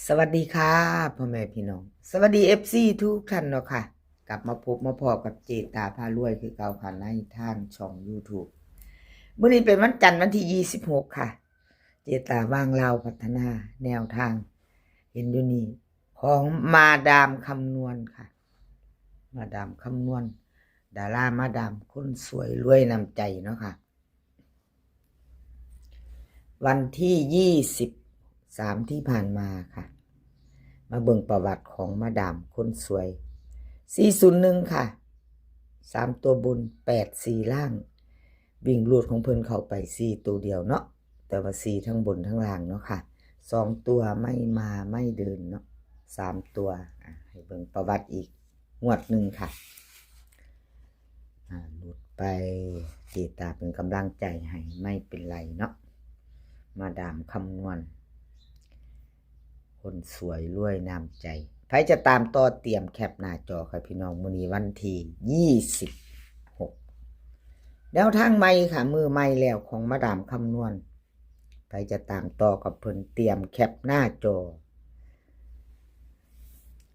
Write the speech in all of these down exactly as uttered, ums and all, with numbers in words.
สวัสดีค่ะพ่อแม่พี่น้อง สวัสดี เอฟซี ทุกท่านเนาะค่ะ กลับมาพบมาพ้อกับเจตาพารวยคือเก่าค่ะ ในทางช่อง YouTube มื้อนี้เป็นวันจันทร์วันที่ยี่สิบหกค่ะ เจตาว่างลาวพัฒนาแนวทาง เห็นอยู่นี่ ของมาดามคำนวณค่ะ มาดามคำนวณ ดารามาดามคนสวยรวยน้ำใจเนาะค่ะ วันที่ยี่สิบสามที่ผ่านมาค่ะ มาเบิ่งประวัติของมาดามคนสวย สี่ศูนย์หนึ่งค่ะ สามตัวบน แปดสี่ล่าง วิ่งรูดของเพิ่นเข้าไปสี่ตัวเดียวเนาะ แต่ว่าสี่ทั้งบนทั้งล่างเนาะค่ะ สองตัวไม่มาไม่เดินเนาะ สามตัว อ่ะ ให้เบิ่งประวัติอีกงวดหนึ่งค่ะ อ่า หลุดไป เจตาเป็นกำลังใจให้ ไม่เป็นไรเนาะ มาดามคำนวณ คนสวยรวยน้ำใจ ใครจะตามต่อเตรียมแคปหน้าจอค่ะพี่น้อง มื้อนี้วันที่ยี่สิบหก แนวทางใหม่ค่ะ มือใหม่แล้วของมาดามคำนวณ ใครจะตามต่อกับเพิ่นเตรียมแคปหน้าจอ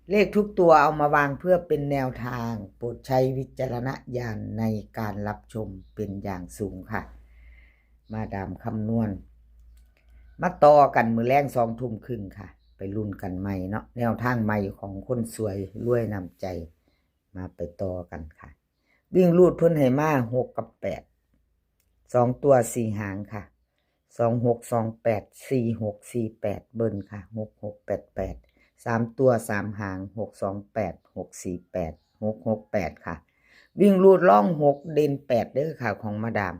เลขทุกตัวเอามาวางเพื่อเป็นแนวทาง โปรดใช้วิจารณญาณในการรับชมเป็นอย่างสูงค่ะ มาดามคำนวณ มาต่อกันมื้อแลงสองทุ่มครึ่งค่ะ ไปลุ้นกันใหม่เนาะ แนวทางใหม่ของคนสวยรวยน้ำใจ มาไปต่อกันค่ะ วิ่งรูดเพิ่นให้มาหกกับแปด สองตัวสี่หางค่ะ สองหกสองแปด สี่หกสี่แปด เบิ้ลค่ะ หกหกแปดแปด สามตัวสามหาง หกสองแปด หกสี่แปด หกหกแปดค่ะ วิ่งรูดร่องหกเด่นแปดเด้อค่ะ ของมาดาม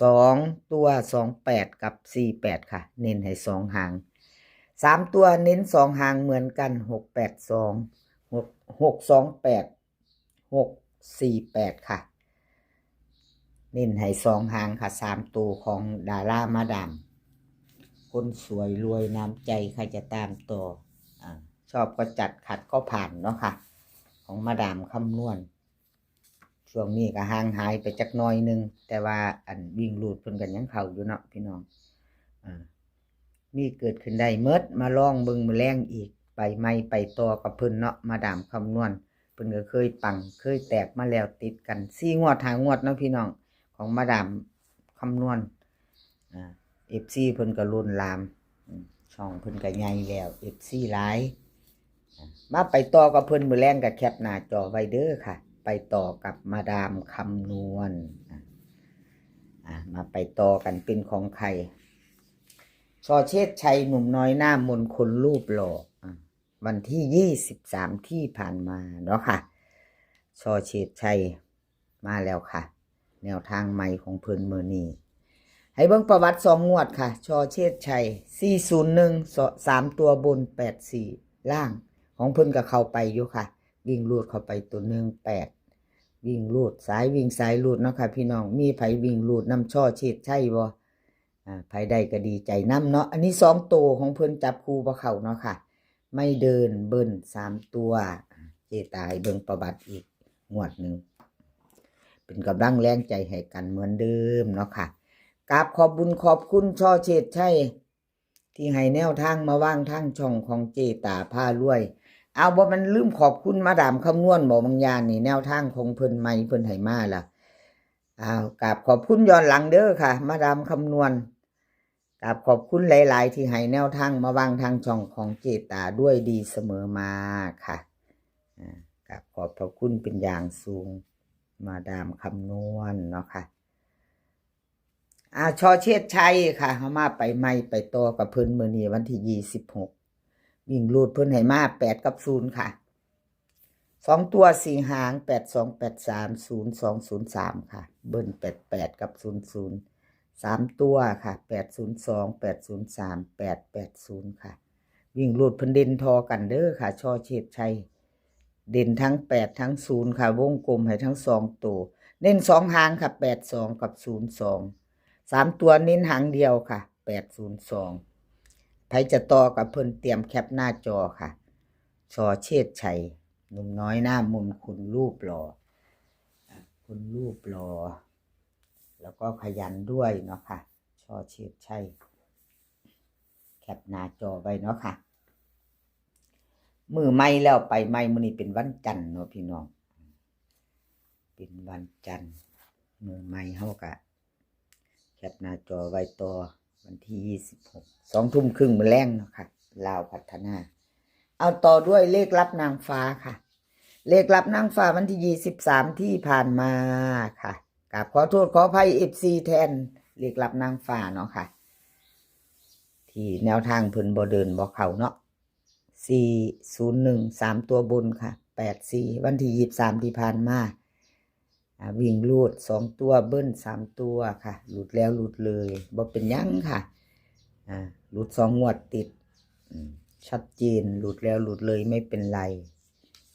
สองตัวสองแปดกับสี่แปดค่ะ เน้นให้สองหาง สามตัวเน้นสองหางเหมือนกัน หกแปดสอง หก หกสองแปด หกสี่แปดค่ะ เน้นให้สองหางค่ะ สามตัวของดารามาดาม คนสวยรวยน้ำใจ ใครจะตามต่อ อ่า ชอบก็จัด ขัดก็ผ่านเนาะค่ะ ของมาดามคำนวณ ช่วงนี้ก็ห่างหายไปจักหน่อยหนึ่ง แต่ว่าอันวิ่งรูดเพิ่นก็ยังเข้าอยู่เนาะพี่น้อง อ่า มีเกิดขึ้นได้เมิด มาลองเบิ่งมื้อแลงอีก ไปใหม่ไปต่อกับเพิ่นเนาะ มาดามคำนวณ เพิ่นก็เคยปัง เคยแตกมาแล้วติดกันสี่งวดห้างวดเนาะพี่น้อง ของมาดามคำนวณ อ่า เอฟซี เพิ่นก็ล้นหลาม อืม ช่องเพิ่นก็ใหญ่แล้ว เอฟซี หลาย อ่า มาไปต่อกับเพิ่นมื้อแลงก็แคปหน้าจอไว้เด้อค่ะ ไปต่อกับมาดามคำนวณ อ่า อ่า มาไปต่อกันเป็นของใคร ชอเชษชัยหนุ่มน้อยหน้ามนต์คนรูปหล่อ อ่า วันที่ยี่สิบสามที่ผ่านมาเนาะค่ะ ชอเชษชัยมาแล้วค่ะ แนวทางใหม่ของเพิ่นมื้อนี้ ให้เบิ่งประวัติสองงวดค่ะ ชอเชษชัย สี่ศูนย์หนึ่ง ส- สามตัวบน แปดสี่ล่าง ของเพิ่นก็เข้าไปอยู่ค่ะ วิ่งรูดเข้าไปตัวหนึ่งแปด วิ่งรูด สายวิ่งสายรูดเนาะค่ะพี่น้อง มีไผวิ่งรูดนำชอเชษชัยบ่ อ่า ไผได้ก็ดีใจนำเนาะ อันนี้สองตัวของเพิ่นจับคู่บ่เข้าเนาะค่ะ ไม่เดินเบิ้ลสามตัว เจตาให้เบิ่งประวัติอีกงวดหนึ่ง เป็นกำลังแรงใจให้กันเหมือนเดิมเนาะค่ะ กราบขอบบุญขอบคุณชอเชษชัย ที่ให้แนวทางมาวางทางช่องของเจตาพารวย เอาบ่แม่นลืมขอบคุณมาดามคำนวณบ่บางอย่างนี่ แนวทางของเพิ่นใหม่เพิ่นให้มาล่ะ อ้าว กราบขอบคุณย้อนหลังเด้อค่ะ มาดามคำนวณ กราบขอบคุณหลายๆ ที่ให้แนวทางมาวางทางช่องของเจตาด้วยดีเสมอมาค่ะ อ่า กราบขอบพระคุณเป็นอย่างสูง มาดามคำนวณเนาะค่ะ อ่า ชอเชษชัยค่ะ เฮามาไปใหม่ไปต่อกับเพิ่นมื้อนี้วันที่ยี่สิบหก วิ่งรูดเพิ่นให้มาแปดกับศูนย์ค่ะ สองตัวสี่หาง แปดสองแปดสาม ศูนย์สองศูนย์สามค่ะ เบิ้ลแปดแปดกับศูนย์ศูนย์ สามตัวค่ะ แปดศูนย์สอง แปดศูนย์สาม แปดแปดศูนย์ค่ะ วิ่งรูดเพิ่นเด่นทอกันเด้อค่ะ ชอเชษชัย เด่นทั้งแปดทั้งศูนย์ค่ะ วงกลมให้ทั้งสองตัว เน้นสองหางค่ะ แปดสองกับศูนย์สอง สามตัวเน้นหางเดียวค่ะ แปดศูนย์สอง ไผจะต่อกับเพิ่นเตรียมแคปหน้าจอค่ะ ชอเชษชัย หนุ่มน้อยหน้ามนต์คนรูปหล่อ อ่ะ คนรูปหล่อ แล้วก็ขยันด้วยเนาะค่ะ ชอเชษชัย แค แคปหน้าจอไว้เนาะค่ะ มื้อใหม่แล้วไปใหม่ มื้อนี้เป็นวันจันทร์เนาะพี่น้อง เป็นวันจันทร์ มื้อใหม่เฮากะแคปหน้าจอไว้ต่อ วันที่ยี่สิบหก สองทุ่มครึ่งมื้อแลงเนาะค่ะ ลาวพัฒนา เอาต่อด้วยเลขลับนางฟ้าค่ะ เลขลับนางฟ้าวันที่ยี่สิบสามที่ผ่านมาค่ะ กราบขอโทษขออภัย เอฟซี แทนเลขลับนางฟ้าเนาะค่ะ ที่แนวทางเพิ่นบ่เดินบ่เข้าเนาะ สี่ศูนย์หนึ่ง สามตัวบนค่ะ แปดสี่ วันที่ยี่สิบสามที่ผ่านมา อ่า วิ่งรูดสองตัว เบิ้ลสามตัวค่ะ หลุดแล้วหลุดเลย บ่เป็นหยังค่ะ อ่า หลุดสองงวดติด อืม ชัดเจน หลุดแล้วหลุดเลยไม่เป็นไร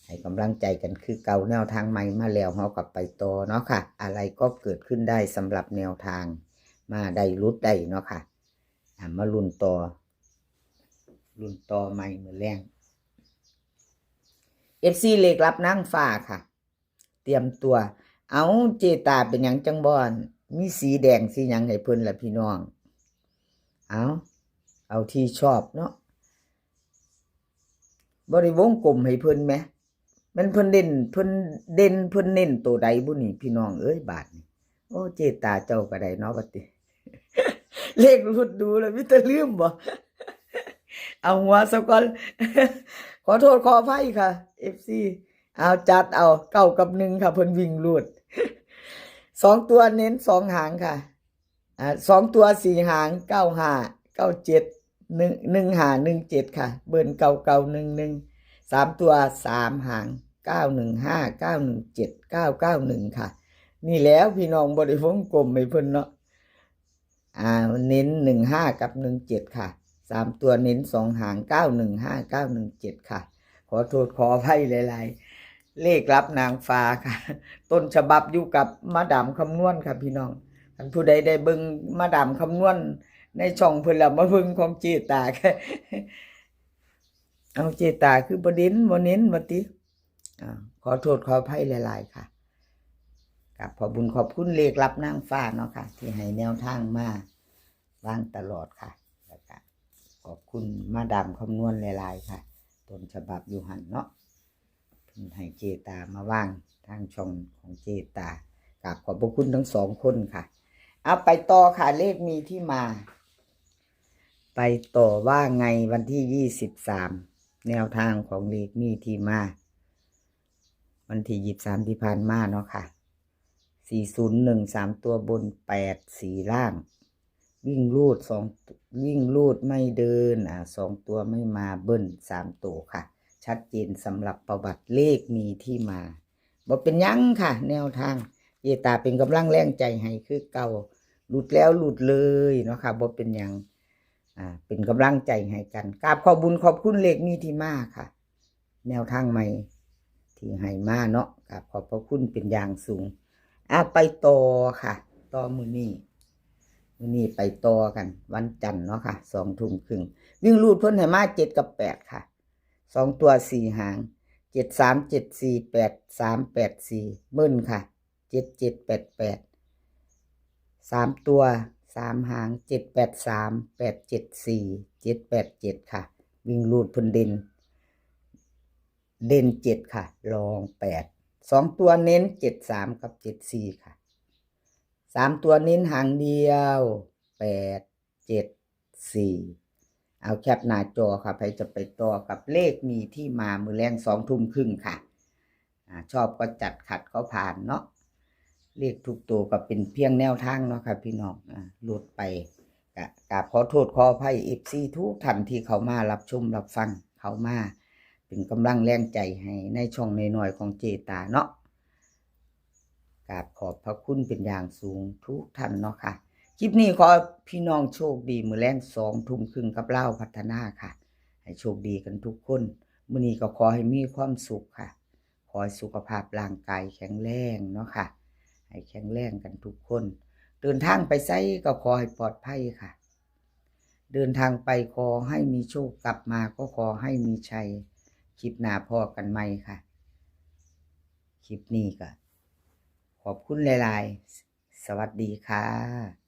ให้กำลังใจกันคือเก่า แนวทางใหม่มาแล้ว เฮากลับไปต่อเนาะค่ะ อะไรก็เกิดขึ้นได้สำหรับแนวทาง มาได้หลุดได้เนาะค่ะ อ่า มาลุ้นต่อ ลุ้นต่อใหม่มื้อแลง เอฟซี เลขลับนางฟ้าค่ะ เตรียมตัว เอา เจตาเป็นหยังจังบ่อน มีสีแดงสีหยังให้เพิ่นล่ะพี่น้อง เอา เอาที่ชอบเนาะ บ่ได้วงกลมให้เพิ่นแหม มันเพิ่นเด่น เพิ่นเด่น เพิ่นเน้นตัวใดบุนี่พี่น้องเอ้ย บาดนี้ โอ้ เจตาเจ้าก็ได้เนาะ ว่าติ เลขหลุดดูแล้ว มีแต่ลืมบ่ เอาหัวซะก่อน ขอโทษขออภัยค่ะ เอฟซี เอาจัดเอา เก้ากับหนึ่งค่ะ เพิ่นวิ่งหลุด สองตัวเน้นสองหางค่ะ อ่า สองตัวสี่หาง เก้าห้า เก้าเจ็ด หนึ่ง หนึ่งห้า หนึ่งเจ็ด ค่ะ เบิ้ล เก้าเก้า หนึ่งหนึ่ง สามตัวสามหาง เก้าหนึ่งห้า เก้าหนึ่งเจ็ด เก้าเก้าหนึ่ง ค่ะ นี่แล้วพี่น้องบ่ได้วงกลมให้เพิ่นเนาะ อ่า เน้น หนึ่งห้า กับ หนึ่งเจ็ด ค่ะ สามตัวเน้นสองหาง เก้าหนึ่งห้า เก้าหนึ่งเจ็ด ค่ะ ขอโทษขออภัยหลายๆ เลขลับนางฟ้าค่ะ ต้นฉบับอยู่กับมาดามคำนวณค่ะพี่น้อง คันผู้ใดได้เบิ่งมาดามคำนวณในช่องเพิ่นแล้ว มาเบิ่งของเจตาค่ะ เอา เจตาคือบ่เด่นบ่เน้นว่าติ อ่า ขอโทษขออภัยหลายๆ ค่ะ กราบขอบบุญขอบคุณเลขลับนางฟ้าเนาะค่ะ ที่ให้แนวทางมาวางตลอดค่ะ แล้วก็ขอบคุณมาดามคำนวณหลายๆ ค่ะ ต้นฉบับอยู่หั่นเนาะ เพิ่นให้เจตามาวางทางช่องของเจตา กราบขอบพระคุณทั้งสองคนค่ะ เอาไปต่อค่ะ เลขมีที่มา ไปต่อว่าไงวันที่ยี่สิบสาม แนวทางของเลขมีที่มา วันที่ยี่สิบสามที่ผ่านมาเนาะค่ะ สี่ศูนย์หนึ่ง สามตัวบน แปดสี่ ล่าง วิ่งรูดสอง วิ่งรูดไม่เดิน อ่า สองตัวไม่มา เบิ้ลสามตัวค่ะ ชัดเจนสำหรับประวัติเลขมีที่มา บ่เป็นหยังค่ะ แนวทาง เจตาเป็นกำลังแรงใจให้คือเก่า หลุดแล้วหลุดเลยเนาะค่ะ บ่เป็นหยัง อ่า เป็นกำลังใจให้กัน กราบขอบบุญขอบคุณเลขมีที่มาค่ะ แนวทางใหม่ที่ให้มาเนาะ กราบขอบพระคุณเป็นอย่างสูง อ่ะ ไปต่อค่ะ ต่อมื้อนี้ มื้อนี้ไปต่อกัน วันจันทร์เนาะค่ะ สองทุ่มครึ่ง วิ่งรูดเพิ่นให้มา เจ็ดกับแปด ค่ะ สองตัวสี่หาง เจ็ดสาม เจ็ดสี่ แปดสาม แปดสี่ เบิ้ลค่ะ เจ็ดเจ็ดแปดแปด สามตัวสามหาง เจ็ดแปดสาม แปดเจ็ดสี่ เจ็ดแปดเจ็ด ค่ะ วิ่งรูดเพิ่นเด่น เด่นเจ็ดค่ะ รองแปด สองตัวเน้นเจ็ดสามกับเจ็ดสี่ค่ะ สามตัวเน้นหางเดียว แปดเจ็ดสี่ เอาแคปหน้าจอค่ะ ใครจะไปต่อกับเลขมีที่มามื้อแลงสองทุ่มครึ่งค่ะ อ่า ชอบก็จัด ขัดก็ผ่านเนาะ เลขทุกตัวก็เป็นเพียงแนวทางเนาะค่ะพี่น้อง อ่า หลุดไป กะ กราบขอโทษขออภัย เอฟซี ทุกท่านที่เข้ามารับชมรับฟัง เข้ามาเป็นกำลังแรงใจให้ในช่องน้อยๆของเจตาเนาะ กราบขอบพระคุณเป็นอย่างสูงทุกท่านเนาะค่ะ คลิปนี้ขอให้พี่น้องโชคดี มื้อแลงสองทุ่มครึ่งกับลาวพัฒนาค่ะ ให้โชคดีกันทุกคน มื้อนี้ก็ขอให้มีความสุขค่ะ ขอให้สุขภาพร่างกายแข็งแรงเนาะค่ะ ให้แข็งแรงกันทุกคน เดินทางไปไสก็ขอให้ปลอดภัยค่ะ เดินทางไปขอให้มีโชค กลับมาก็ขอให้มีชัย คลิปหน้าพ้อกันใหม่ค่ะ คลิปนี้ก็ขอบคุณหลายๆ สวัสดีค่ะ